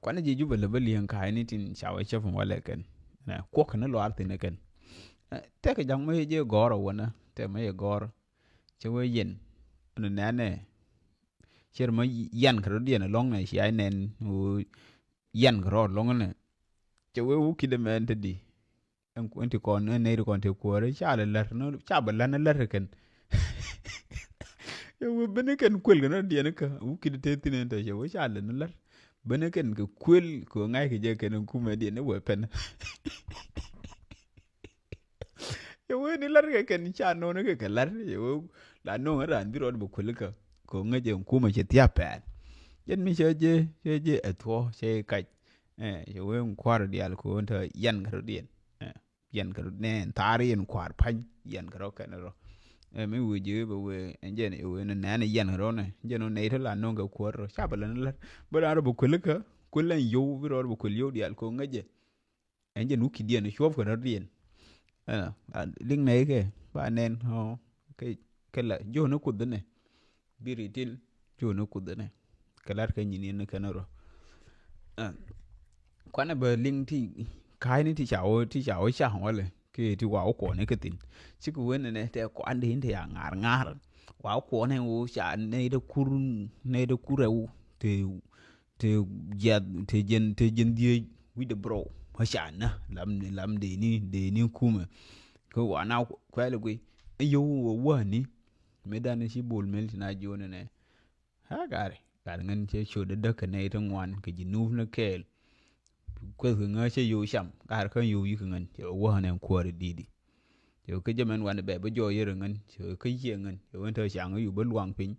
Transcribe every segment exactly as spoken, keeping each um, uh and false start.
Kuanɛ ji̱ Jubɛ lɛ bä li̱eŋ ka̱a̱cni tin ca wä cäp walɛ kɛn. Nɛ kuɔk kɛn luaar thi̱n ɛ kɛn. Ɛ, tɛk ja̱ŋ mä yɛ jɛ gɔ̱r ɛ wänä, tɛk mä yɛ gɔ̱r. Cɛ wee yɛn. Ɛn nɛnɛ. Cɛ rɛ mä yan kɛ rɔ diɛn ɛlɔ̱ŋ nɛ, cia nɛn wä yan kɛ rɔ ɛlɔ̱ŋ nɛ. Cɛ wee wä kidɛ mɛn te di. Ɛn kuɛn ti kɔn, ɛn nɛy ti kɔn te kuäärä, ca lɛ lär, nɔ, ca bɛ län lär kɛn. Cɛ wee ben kɛn kuël kɛn rɔ diɛn kä, wä kidɛ te thi̱n ɛn tɔ, cɛ wee ca lɛ lär. Ben kɛn kɛ kuël, kɛ ŋa̱c kɛ jɛ kɛn kumɛ diɛn wee pɛn. Cɛ wee ni lär kɛ kɛn ca no̱o̱n kɛ kɛ lär, cɛ wee la no̱o̱ŋ raan bi rɔɔd bɛ kuël kä, kɛ ŋäc ɛn kumɛ cɛ thia̱p pɛn. Jɛn mi cɛ jɛ, cɛ jɛ ɛ thuɔ̱, cɛ kac. Ɛ, cɛ wee kua̱r diaal kɛ wee tɔ yan kɛ rɔ diɛn. Ɛ, yan kɛ rɔ nɛ, thaar yan kua̱r pa̱ny, yan kɛ rɔ kɛn rɔ. Ɛ, mi wee ji̱ bɛ wee, ɛn jɛn, ɛ wee nɛ nɛn yan kɛ rɔ nɛ, jɛn wä nɛy tɔ la no̱o̱ŋ kɛ kuäär rɔ, ca bɛ län lär. Bä raan rɔ bɛ kuël kä, kuël ɛn yio̱w, bi rɔɔd bɛ kuël yio̱w diaal kɛ wee ŋäc jɛ. Ɛn jɛn wä kidiɛn, cuɔp kɛ rɔ diɛn. Ɛ, a, liŋ nɛy kɛ, ba nɛn, ɔ, kɛ, kɛ la, jiɔn ni kuth nɛ. Bi ri til cu ni kuth ni kɛ lar kɛ nyin in kɛn rɔ. Ɛ, kuanɛ bɛ liŋ ti ka̱a̱cni ti ca wä, ti ca wä ca walɛ kɛ ti wa wä kuɔni kɛ thi̱n. Cikɛ wen nɛ tɛ kuan di in ti ya ŋa̱r ŋa̱r. Wa wä kuɔni wä ca nɛ ida kur, nɛ ida kur ɛ wä ti, ti jiath, ti jɛn, ti jɛn dhieec wi̱cdɛ bro. Wä ca nä lam ni, lam dee ni, dee ni kumɛ. Kɛ wa na kuɛl gui. Ɛ yio̱w wä wä ni. Mëë dan ci Bol Mel ti na jiɔn nɛ. Ha gari, gari ŋän cɛ ciöt dädäk kɛ nɛy ti ŋuan kɛ ji̱ nup ni kɛɛl. Kueth kɛ ŋä cɛ yio̱w cam, gari kä yio̱w yi kɛ ŋän, cɛ wä wä nɛ kuäär di̱i̱di. Cɛ wä kä jɛ mɛn wanɛ bɛ bä jɔɔc yɛr ŋän, cɛ wä kä ciɛ ŋän, cɛ wä tɛ caŋ yio̱w bä luaŋ piny.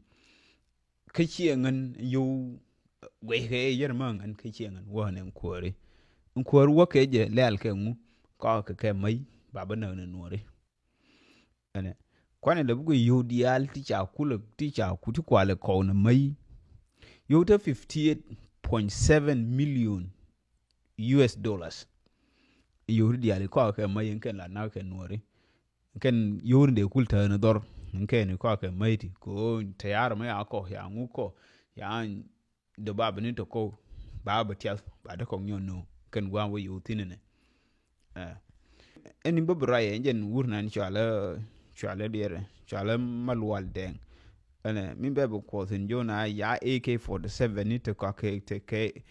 Kä ciɛ ŋän yio̱w guɛc kɛ yɛr mä ŋän, kä ciɛ ŋän wä nɛ kuääri. Kuäär wä kɛ jɛ lɛl kɛ ŋu, kɔakɛ kɛ mäc, ba bä näk ni nuɔri. Ɛnɛ. Kuanɛ lɛ bikɛ yio̱w diaal ti ca kulɛ, ti ca ku ti kualɛ kɔw ni mäc. Yio̱w te fifty eight point seven million U S dollars. Yio̱w ti diaal kɔakɛ kɛ mäc in kɛn la nak kɛ nuɔri. Kɛn yio̱w ni dee kul tääni dhɔr. In kɛn kɔakɛ kɛ mäc ti. Ko tayar mä ya kɔ, ya ŋu kɔ, ya dee ba bɛ ni tɔ kɔw, ba bɛ tiath, ba dee kɔŋ nyɔn nööŋ, kɛn gua̱a̱m wä yio̱w thi̱n ɛnɛ. Ɛ. Ɛn in bä bi ruac ɛ jɛn wur nan cualä, cualä diɛrɛ, cualä Malual Dɛŋ. Ɛnɛ, min bɛ bi kuɔth in jɔn a ya A K forty seven ni te kɔakɛ, te kɛ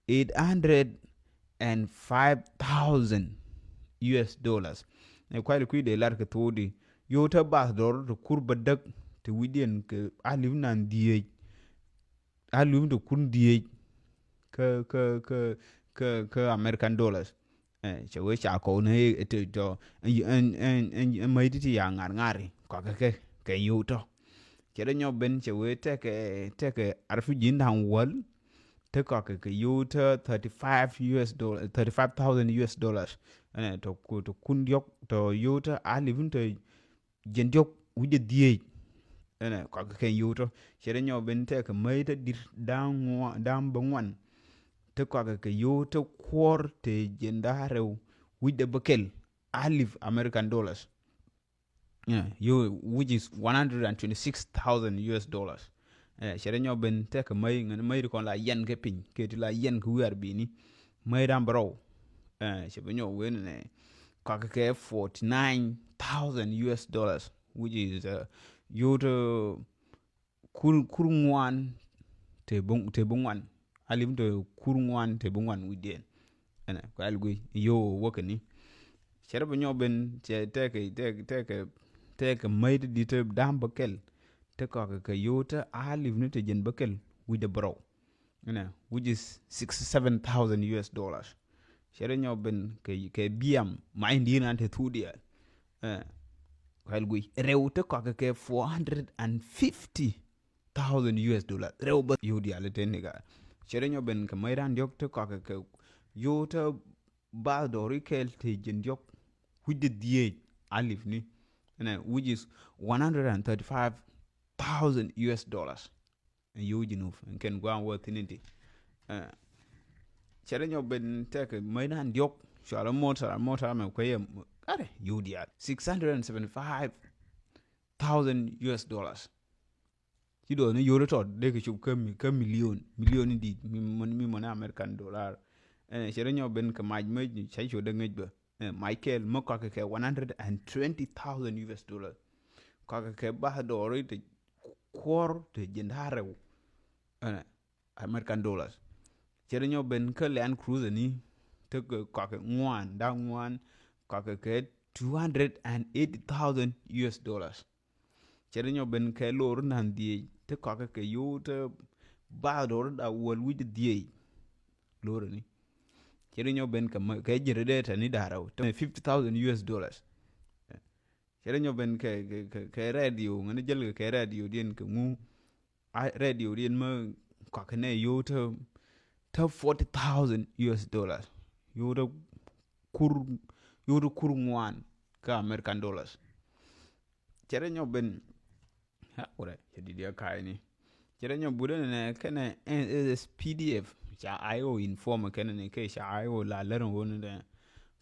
eight hundred and five thousand U S dollars. Ɛ kuay li kui̱ dee lar kɛ thok di, yio̱w te bath dɔr te kur bädäk, te wi̱cdiɛn kɛ alip nan dhieec. Alip te kun dhieec kä, kä, kä, kä, kä American dollars. Ɛ, cɛ wee ca kɔw ni te tɔ, ɛn, ɛn, ɛn, ɛn mäc ti ti ya ŋa̱r ŋa̱ri, kɔakɛ kɛ, kɛ yio̱w tɔ. Cɛ dee nyɔk ben cɛ wee tɛkɛ, tɛkɛ arfi ji̱n da̱ŋ wäl, te kɔakɛ kɛ yio̱w te thirty five U S dollar, thirty five thousand U S dollars. Ɛnɛ, tɔ ku, tɔ kun diɔk, tɔ yio̱w te alip te jiɛn diɔk wi̱cdɛ dhieec. Ɛnɛ, kɔakɛ kɛ yio̱w tɔ. Cɛ dee nyɔk ben tɛkɛ mäc te di̱t da̱ŋ ŋua-, da̱ŋ bä ŋuan. Te kɔakɛ kɛ yio̱w te kuɔr te jiɛn da̱ŋ rɛw wi̱cdɛ bä kɛl. Alip American dollars. Yeah, yio̱w, which is one hundred and twenty six thousand U S dollars. Ɛ, cɛ dee nyɔk ben tɛkɛ mäc, ŋän mäc ti kɔn la yɛn kɛ piny, kɛ ti la yɛn kɛ wi̱i̱ ar bi̱i̱ni. Mäc da̱ŋ bärɔw. Ɛ, cɛ bi nyɔk wen nɛ, kɔakɛ kɛ forty nine thousand U S dollars, which is, uh, yio̱w te kur, kur ŋuan te bi, te bi ŋuan. Alip te kur ŋuan te bi ŋuan wi̱cdiɛn. Ɛnɛ, kɔakɛ gui, yio̱w wäkɛ ni. Cɛ dee bi nyɔk ben, cɛ tɛkɛ, tɛkɛ, tɛkɛ, tɛkɛ mäc ti di̱t te da̱ŋ bä kɛl. Te kɔakɛ kɛ yio̱w te alip ni te jiɛn bä kɛl wi̱cdɛ bärɔw. Ɛnɛ, which is sixty seven thousand U S dollars. Cɛ dee nyɔk ben kɛ, kɛ biam, mac in di̱i̱t nan te thuk diaal. Ɛ, kɔakɛ gui, rɛw te kɔakɛ kɛ four hundred and fifty thousand U S dollars. Rɛw bä yio̱w diaal te ni ka. Cɛ dee nyɔk ben kɛ mäc da̱ŋ diɔk te kɔakɛ kɛ yio̱w te bath dɔɔri kɛl te jiɛn diɔk wi̱cdɛ dhieec alip ni. Ɛnɛ, which is one hundred and thirty five thousand U S dollars. Ɛn yio̱w Jinub, ɛn kɛn gua̱a̱m wä thi̱n in ti. Ɛ, cɛ dee nyɔk ben tɛkɛ mäc da̱ŋ diɔk, cualä motor, motor mɛ kuecɛ, arɛ, yio̱w diaal, six hundred and seventy five thousand U S dollars. I̱ dɔɔni yol tɔt dee kɛ cop kä mi-, kä million, million in di̱i̱t mi mɔn, mi mɔn American dollar. Ɛn cɛ rɛ nyɔ ben kɛ mac mä ca cot dee ŋäc bä. Ɛn mac kɛɛl mä kɔakɛ kɛ one hundred and twenty thousand U S dollar. Kɔakɛ kɛ bath dɔɔri te kuɔr te jiɛn da̱ŋ rɛw. Ɛn American dollars. Cɛ rɛ nyɔ ben kä Land Cruiser ni te kɔakɛ ŋuan da̱ŋ ŋuan, kɔakɛ kɛ two hundred and eighty thousand U S dollars. Cɛ rɛ nyɔ ben kɛ lor na̱n dhieec te kɔakɛ kɛ yo̱w te bath dɔɔri da̱ŋ wäl wi̱c dhieec. Lor ni cɛ rɛ nyɔ ben kɛ mä-, kɛ generator ni da̱ŋ rɛw te fifty thousand U S dollars. Cɛ rɛ nyɔ ben kɛ, kɛ, kɛ, kɛ radio, ŋäni jäl kɛ, kɛ radio diɛn kɛ ŋu. A radio diɛn mä kɔakɛ nɛ yo̱w te, te forty thousand U S dollars. Yo̱w te kur, yo̱w te kur ŋuan kä American dollars. Cɛ rɛ nyɔ ben, ha, wurɛ, cɛ di̱t yɛ ka̱a̱cni. Cɛ rɛ nyɔ budɛ nɛ kɛnɛ N S S P D F, ca I O inform kɛnɛ ni kɛ ca I O la lär ŋuɔ̱n ni dɛ.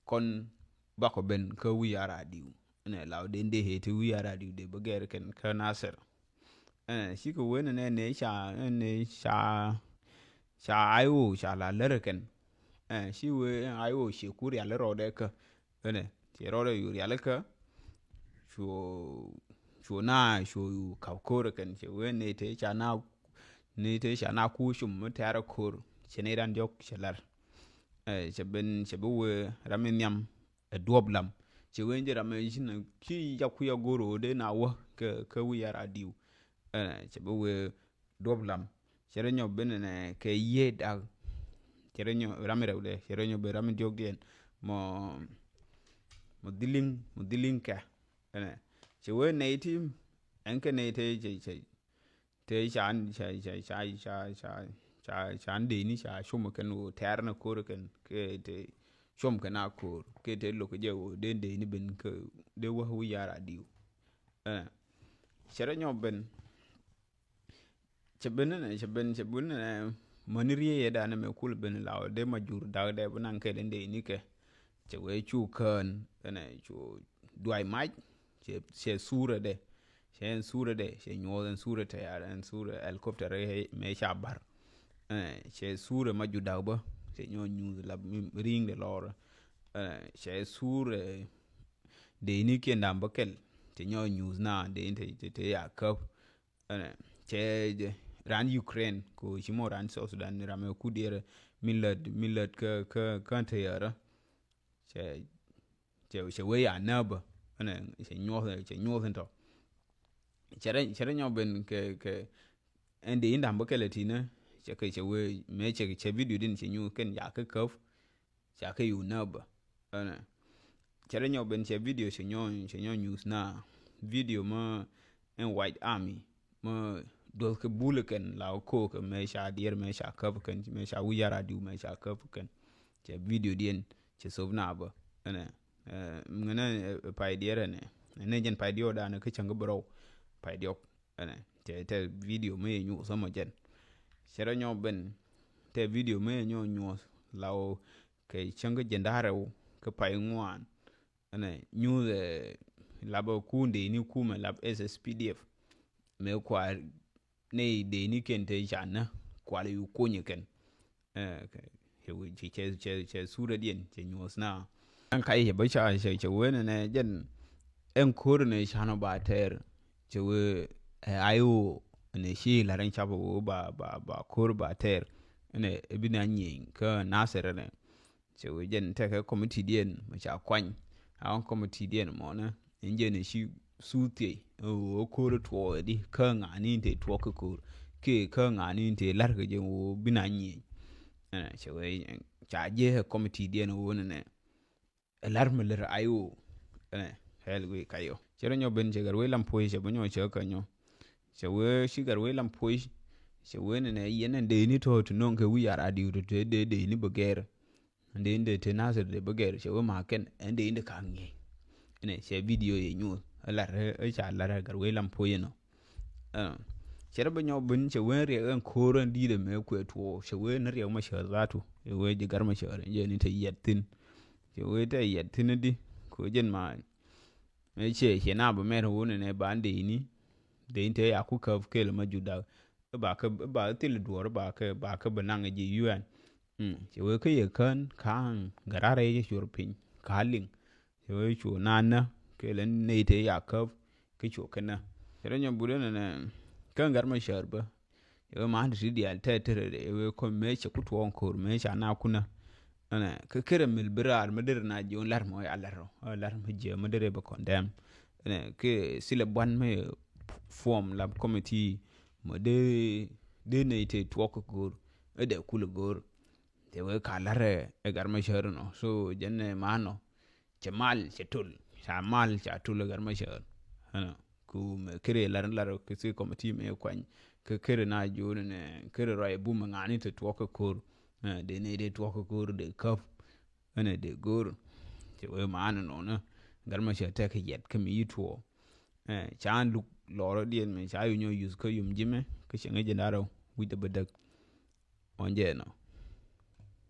Kɔn bakɔ ben kä wi̱i̱ a radio. Ɛn ɛ la wä den dee hee ti wi̱i̱ a radio dee bä gɛr kɛn kä Nasir. Ɛn ɛ cikɛ wen ɛn ɛ nɛ ca, ɛn ɛ ca, ca I O ca la lär kɛn. Ɛn ci wee ɛn I O ci kur yal rɔɔdɛ kä. Ɛn ɛ ci rɔɔdɛ yu rial kä. Cu, cu na cu yu kap ko̱r kɛn ci wee nɛ te ca na, nɛ te ca na ku cum mi tɛɛr ko̱r. Ci nɛ ran diɔk ci lar. Ɛ, cɛ ben, cɛ bi wee ram mi nhiam ɛ duɔp lam. Cɛ wee jɛ ram mi ci na, ci ya kuya goro de na wä kɛ, kɛ wi̱i̱ a radio. Ɛ, cɛ bi wee duɔp lam. Cɛ rɛ nyɔ ben nɛ kɛ yiee dak. Cɛ rɛ nyɔ ram mi rɛw dɛ. Cɛ rɛ nyɔ ben ram mi diɔk diɛn. Mɔ, mɔ dhiliŋ, mɔ dhiliŋ kɛ. Ɛnɛ. Cɛ wee nɛy ti, ɛn kɛ nɛy te cɛ, cɛ, te ca, ca, ca, ca, ca, ca, ca, ca dee ni ca com kɛn ɣöö tɛɛr ni ko̱r kɛn kɛ te com kɛn a ko̱r kɛ te lo̱k jɛ ɣöö dee dee ni ben kɛ dee wä wi̱i̱ a radio. Ɛnɛ. Cɛ rɛ nyɔ ben. Cɛ ben nɛ, cɛ ben, cɛ ben nɛ mäni riee yɛ danɛ mɛ kul ben la ɣöö dee ma jur dak dee bi naŋ kɛl in dee ni kɛ. Cɛ wee cu kään, ɛnɛ cu duay mac, cɛ, cɛ surɛ dɛ. Cɛ ɛn surɛ dɛ, cɛ nyuɔth ɛn surɛ tɛ yar, ɛn surɛ helicopter ɛ mɛ ca bar. Ɛnɛ, cɛ surɛ ma ju dak bä, cɛ nyɔ nyuth la mi ri̱i̱ŋ dɛ lɔr. Ɛnɛ, cɛ surɛ dee ni kiɛn dam bä kɛl, cɛ nyɔ nyuth na dee ni tɛ, tɛ, tɛ ya käp. Ɛnɛ, cɛ jɛ, ran Ukraine, ko ci mɔ ran South Sudan, ram ɛ ku diɛrɛ, mi lät, mi lät kä, kä, kä tɛ yärä. Cɛ, cɛ, cɛ wee ya nääbä. Ɛnɛ, cɛ nyuɔth, cɛ nyuɔth in tɔ. Cɛ rɛ, cɛ rɛ nyɔ ben kɛ, kɛ, ɛn dee in dam bä kɛlɛ tinä, cɛ kɛ, cɛ wee, mɛ cɛ, cɛ video din cɛ nyuɔth kɛn ya kɛ käp. Ca kɛ yu nääbä. Ɛnɛ. Cɛ rɛ nyɔ ben cɛ video cɛ nyɔ, cɛ nyɔ nyuth na video mä ɛn White Army mä duɔth kɛ bul kɛn la ko̱o̱k mɛ ca diɛr mɛ ca käp kɛn mɛ ca wi̱i̱ a radio mɛ ca käp kɛn. Cɛ video diɛn cɛ thop na bä. Ɛnɛ. Ɛ, ŋänä, ɛ, pay diɛr ɛnɛ. Ɛnɛ jɛn pay diɔk danɛ kä cäŋ kä bärɔw. Pay diɔk. Ɛnɛ. Cɛ tɛ video mä yɛ nyuth thämɔ jɛn. Cɛ rɛ nyɔ ben tɛ video mä yɛ nyɔ nyuth la ɣöö kɛ cäŋ kä jiɛn da̱ŋ rɛw kä pay ŋuan. Ɛnɛ nyuth, ɛ, lapɛ kun dee ni kumɛ lap S S P D F. Mɛ kua nɛy dee ni kɛn te canä kual yu kunyɛ kɛn. Ɛ, kɛ, cɛ, cɛ, cɛ, cɛ surɛ diɛn cɛ nyuɔth na. Ɛn kay cɛ bä ca cɛ, cɛ wen ɛnɛ jɛn ɛn ko̱r ɛnɛ canɔ ba tɛɛr. Cɛ wee ɛ I O ɛnɛ ci la̱r ɛn capɛ wee ba, ba, ba ko̱r ba tɛɛr. Ɛnɛ ɛ bi na nyieny kä Nasir ɛnɛ. Cɛ wee jɛn tekɛ committee diɛn mɛ ca kuany. A ɣän committee diɛn mɔnɛ ɛn jɛn ci thuth thiey. Ɛ ɣöö ko̱r tuɔɔk di kä ŋa̱a̱ni in te tuɔɔk kä ko̱r. Kiɛ kä ŋa̱a̱ni in te la̱r kɛ jɛ ɣöö bi na nyieny. Ɛnɛ cɛ wee ca jiɛ ɛ committee diɛn ɣöö nɛnɛ. Ɛ la̱r mi lär I O. Ɛnɛ hɛl wee kayɔ. Cɛ rɔ nyɔ ben cɛ gɛr wee lam puɔ̱c cɛ bä nyɔ cɛ kä nyɔ. Cɛ wee ci gɛr wee lam puɔ̱c. Cɛ wee nɛnɛ yɛn ɛn dee ni tɔ̱ ti no̱o̱ŋ kɛ wi̱i̱ a radio ti te dee dee ni bä gɛr. Ɛn dee ni dee te Nasir dee bä gɛr cɛ wee ma kɛn ɛn dee ni dee ka̱a̱ŋ ŋi̱eec. Ɛnɛ cɛ video yɛ nyuuth ɛ la̱r ɛ ca la̱r ɛ gɛr wee lam puɔ̱c ɛnɔ. Ɛ, cɛ rɔ bä nyɔk ben cɛ wen riɛk ɛn ko̱r ɛn di̱i̱t ɛmɛ kuɛ tuɔɔk cɛ wen ni riɛk mɛ cɛ dhatu. Cɛ wen ji̱ gar mɛ cɛ rɛ jɛ ni te yɛt thi̱n. Cɛ wen te yɛt thi̱n di kɛ jɛn ma. Mɛ cɛ cɛ na bä mɛr wun ɛnɛ ban dee ni. Dee in te ya ku käp kel ma judak. Ba kä ba thil duɔr ba kä ba kä bɛ naŋ ji̱ U N. Cɛ wee kä yɛ kän ka̱a̱ŋ gɛ rarɛ yɛ cor piny ka̱a̱ liŋ. Cɛ wee cu na nä kel in ney te ya käp kä cu kä nä. Cɛ rɔ nyɔ but in nɛ kä gat ma cär bä. Cɛ wee man ti diaal tɛ tɛrɛ dee wee kɔn mëë cɛ ku tuɔɔŋ ko̱r mëë ca na kunä. Ɛnɛ kä kërɛ mil bi raar mi derɛ na jiɔn lar mɔ ya lar rɔ lar mi jiɛ mi derɛ bɛ condemn. Ɛnɛ kä silɛ buan mi form lab committee mɔ dee dee ney te tuɔk kä go̱o̱r ɛ dee kul go̱o̱r. Te wee ka lar ɛ gat ma cär nɔ so jɛn ɛ man nɔ. Cɛ mal cɛ tul ca mal ca tul ɛ gat ma cär. Ɛnɛ ku mɛ kërɛ lar lar kä si committee mɛ kuany kä kërɛ na jiɔn nɛ kërɛ rɔy bum ɛ ŋani te tuɔk kä ko̱o̱r. Dee ney dee tuɔk kä ko̱o̱r dee käp. Ɛnɛ dee go̱o̱r cɛ wee man nɔnɔ. Gat ma cär tɛk yɛt kä mi yi tuɔ. Can luk lɔrɔ diɛn mɛ ca yu nyɔ yuth kä yum jimɛ kä cɛ ŋäc jɛ darɔ wi̱c dɛ bä däk. Ɔn jɛ nɔ